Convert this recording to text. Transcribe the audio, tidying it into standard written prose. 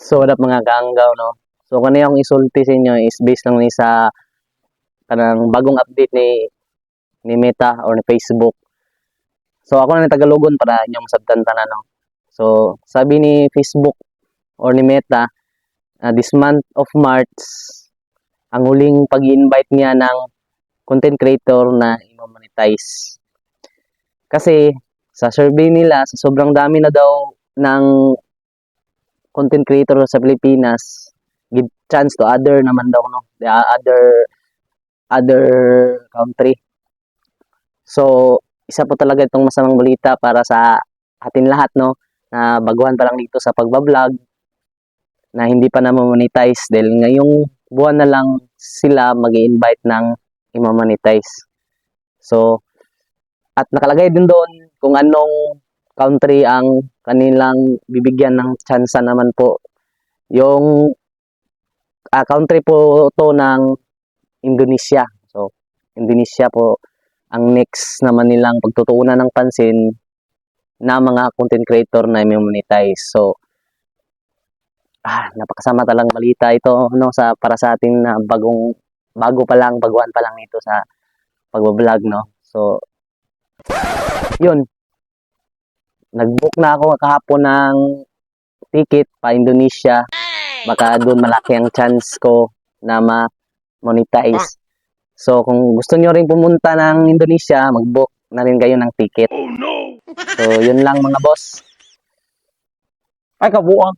So, what up mga kaanggaw, no? So, kung ano yung isulti sa inyo is based lang ni sa kanang bagong update ni Meta or ni Facebook. So, ako na Tagalogon para inyong sabtan tanan, no? So, sabi ni Facebook or ni Meta, this month of March, ang huling pag-invite niya ng content creator na i-monetize. Kasi, sa survey nila, sa sobrang dami na daw ng content creator sa Pilipinas, give chance to other naman daw, no? The other country. So, isa po talaga itong masamang balita para sa atin lahat, no? Na baguhan pa lang dito sa pagbablog, na hindi pa na monetize dahil ngayong buwan na lang sila mag-i-invite ng i-monetize. So, at nakalagay din doon kung anong country ang kanilang bibigyan ng chance naman po. Yung country po to ng Indonesia. So, Indonesia po ang next naman nilang pagtutuunan ng pansin na mga content creator na may monetize. So, napakasama talang balita ito, no, sa para sa atin na baguhan pa lang ito sa pagbablog, no. So, yun. Nag-book na ako kahapon ng ticket pa Indonesia. Baka doon malaki ang chance ko na ma-monetize. So, kung gusto nyo rin pumunta ng Indonesia, mag-book na rin kayo ng ticket. Oh, no! So, yun lang mga boss. Ay, kabuang!